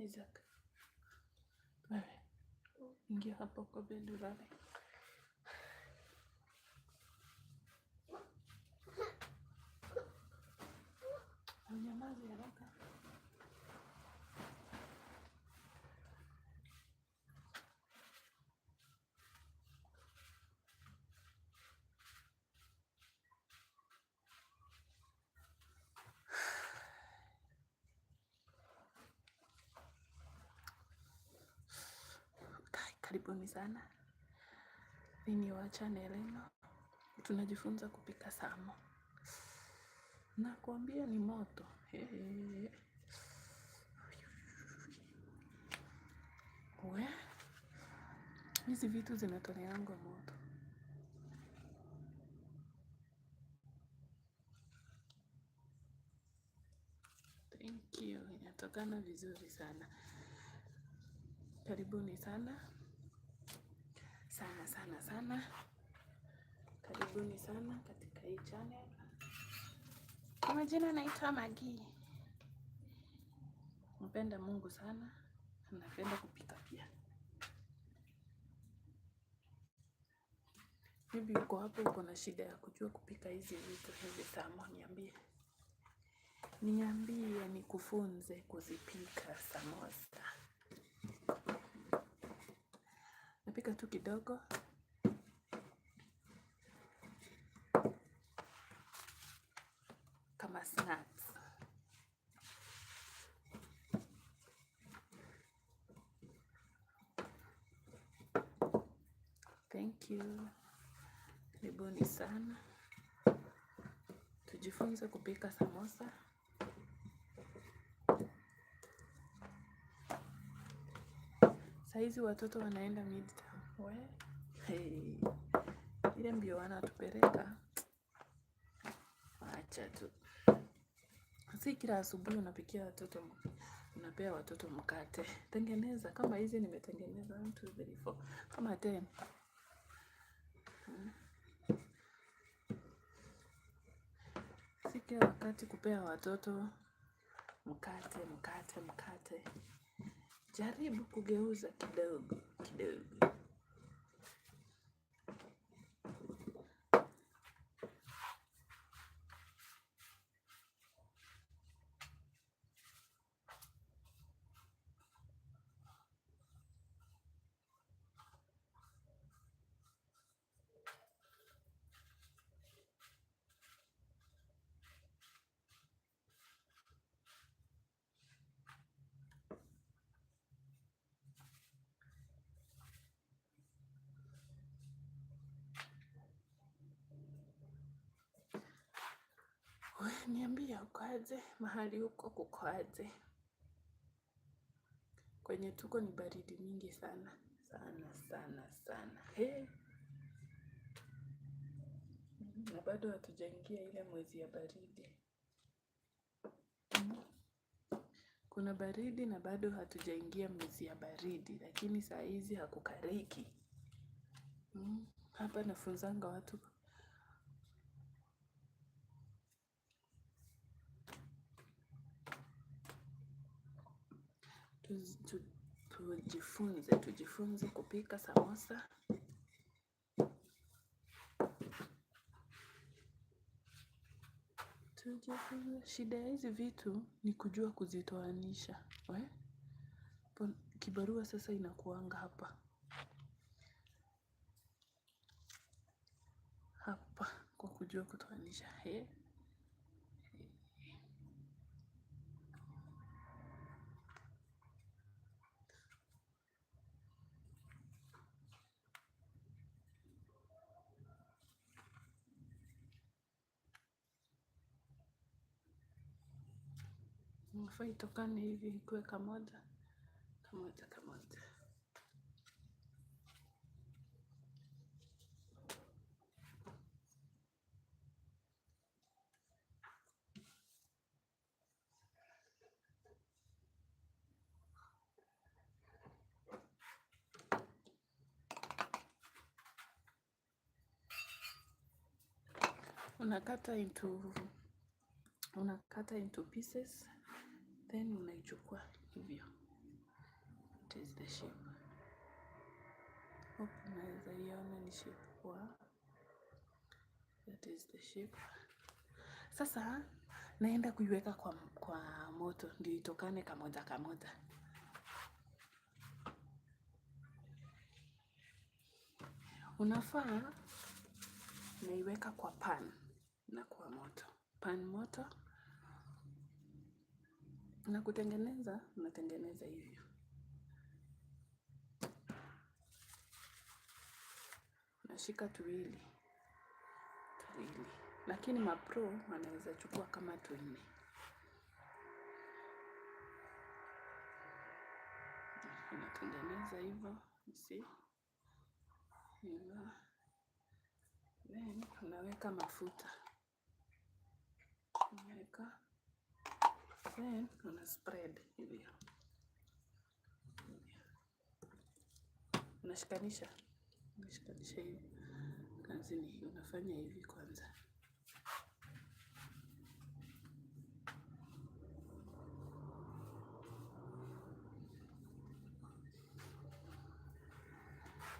Isaac. Wewe. Ingia hapo kwa bed ulale. Unyamaze haraka. Karibuni sana. Mimi wa channel ino. Tunajifunza kupika samo. Nakuambia ni moto. Hey. We, hizi vitu zinatoleangwa moto. Thank you. Inatokana vizuri sana. Karibuni sana. Sana sana sana. Karibuni sana katika hii channel. Kwa majina naitwa Maggie. Mpenda Mungu sana. Napenda kupika pia. Maybe uko hapo uko na shida ya kujua kupika hizi vitu hizi samo, niambie. Niambie nikufunze kuzipika samosa. Napika tu kidogo. Kama snacks. Thank you. Karibuni sana. Tujifunze kupika samosa. Saizi watoto wanaenda midterm. We? Hey. Ile mbio wanatupeleka. Acha tu. Si kila asubuhi unapikia watoto, unapea watoto mkate. Tengeneza kama hizi nimetengeneza 1 2 3 4 kama 10. Si kila wakati kupea watoto mkate, mkate, mkate. Jaribu kugeuza kidogo kidogo. Niambie uko aje, mahali huko kuko aje. Kwenye tuko ni baridi mingi sana sana sana sana. He. Na bado hatujaingia ile mwezi ya baridi. Kuna baridi na bado hatujaingia mwezi ya baridi, lakini saa hizi hakukaliki. Hapa nafunzanga watu. Tujifunze kupika samosa. Tujifunze. Shida ya hizi vitu ni kujua kuzitoanisha. We? Kibarua sasa inakuanga hapa. Hapa kwa kujua kutoanisha. He. Inafaa itokane hivi ikuwe kamoja kamoja kamoja. Unakata into pieces, then unaichukua hivyo. That is the shape. Hope unaweza iona ni shape poa. That is the shape. Sasa naenda kuiweka kwa moto ndio itokane kamoja kamoja. Unafaa naiweka kwa pan na kwa moto. Pan moto na kutengeneza, unatengeneza hivyo. Nashika tuwili tuwili, lakini mapro wanaweza chukua kama tunne. Unatengeneza hivyo, you see hivyo, then unaweka mafuta, unaweka, then una spread hivyo, unashikanisha, unashikanisha hivi. Kazi ni unafanya hivi kwanza.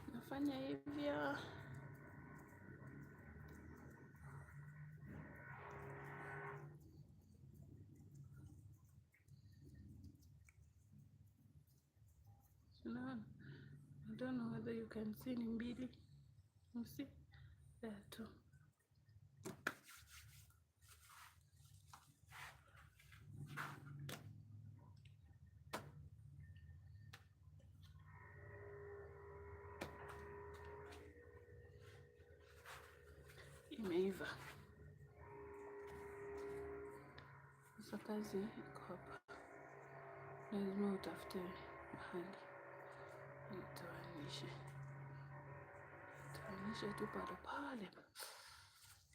Unafanya hivyo. Unaona? I don't know whether you can see, ni mbili. You see? There are two. Imeiva. Sasa kazi iko hapa, lazima utafute mahali itoanishe, toanishe tu pale pale.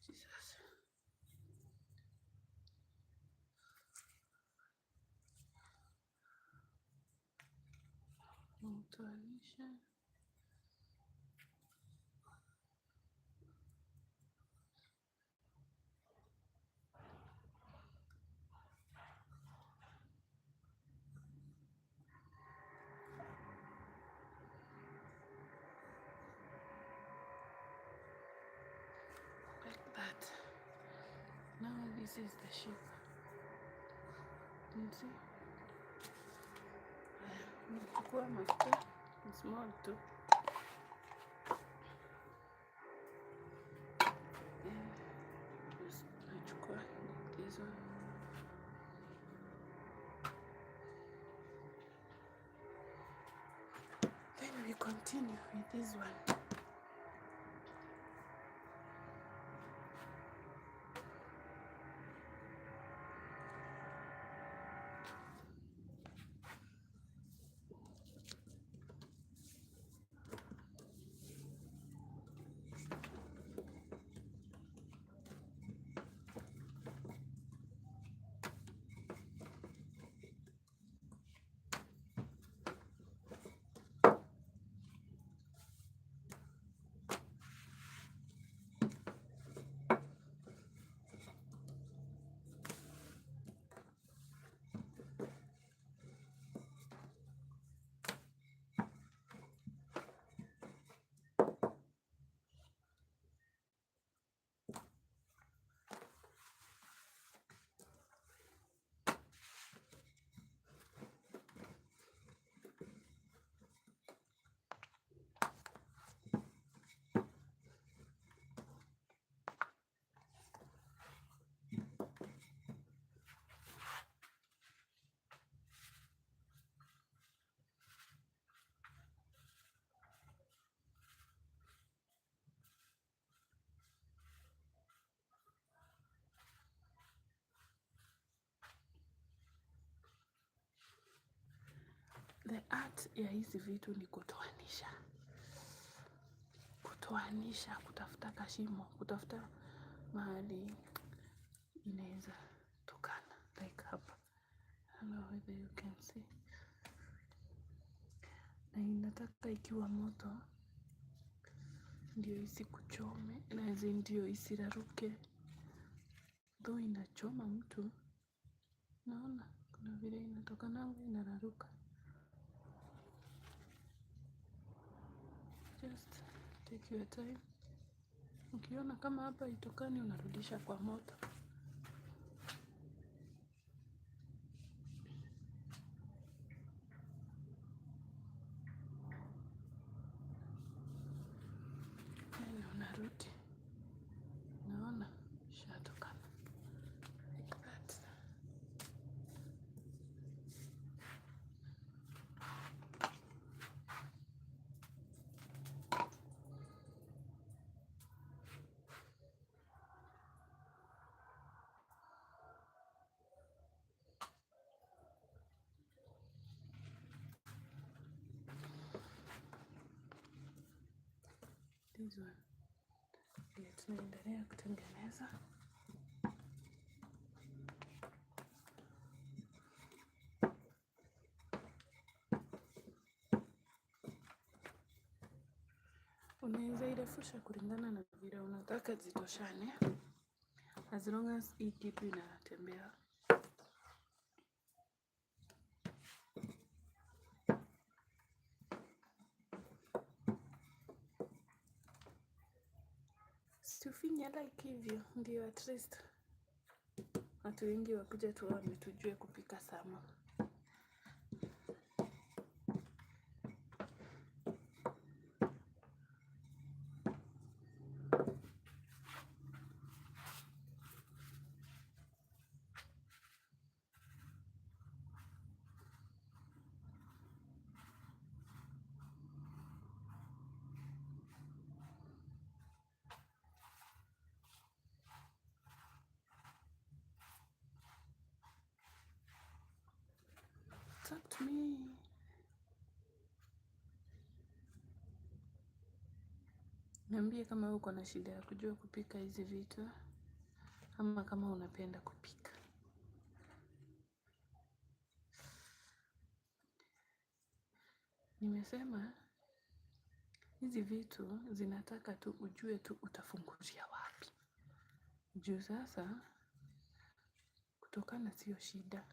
Jesus. Utoanishe. Like that. Now this is the shape. You see? Nachukua mafuta small tu. Yeah. Nachukua this one. Then we continue with this one. The art ya hizi vitu ni kutoanisha, kutoanisha, kutafuta kashimo, kutafuta mahali inaweza tokana, like hapa. I don't know whether you can see. Na inataka ikiwa moto ndio isikuchome, na ndio isiraruke. Though inachoma mtu, naona kuna vile inatokananga inararuka. Just take your time. Ukiona kama hapa haitokani, unarudisha kwa moto. Then unarudi. Naona ishatokana like that. This one ndio tunaendelea kutengeneza. Unaweza irefusha kulingana na vile unataka zitoshane, as long as hii kitu inatembea. Si ufinye like hivyo ndio at least watu wengi wakuja tuone tujue kupika samo. Talk to me. Niambie kama uko na shida ya kujua kupika hizi vitu ama kama unapenda kupika. Nimesema hizi vitu zinataka tu ujue tu utafungulia wapi. Juu sasa kutokana sio shida.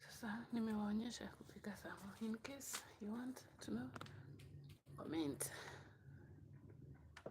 Sasa nimewaonyesha kupika samo. In case you want to know, comment.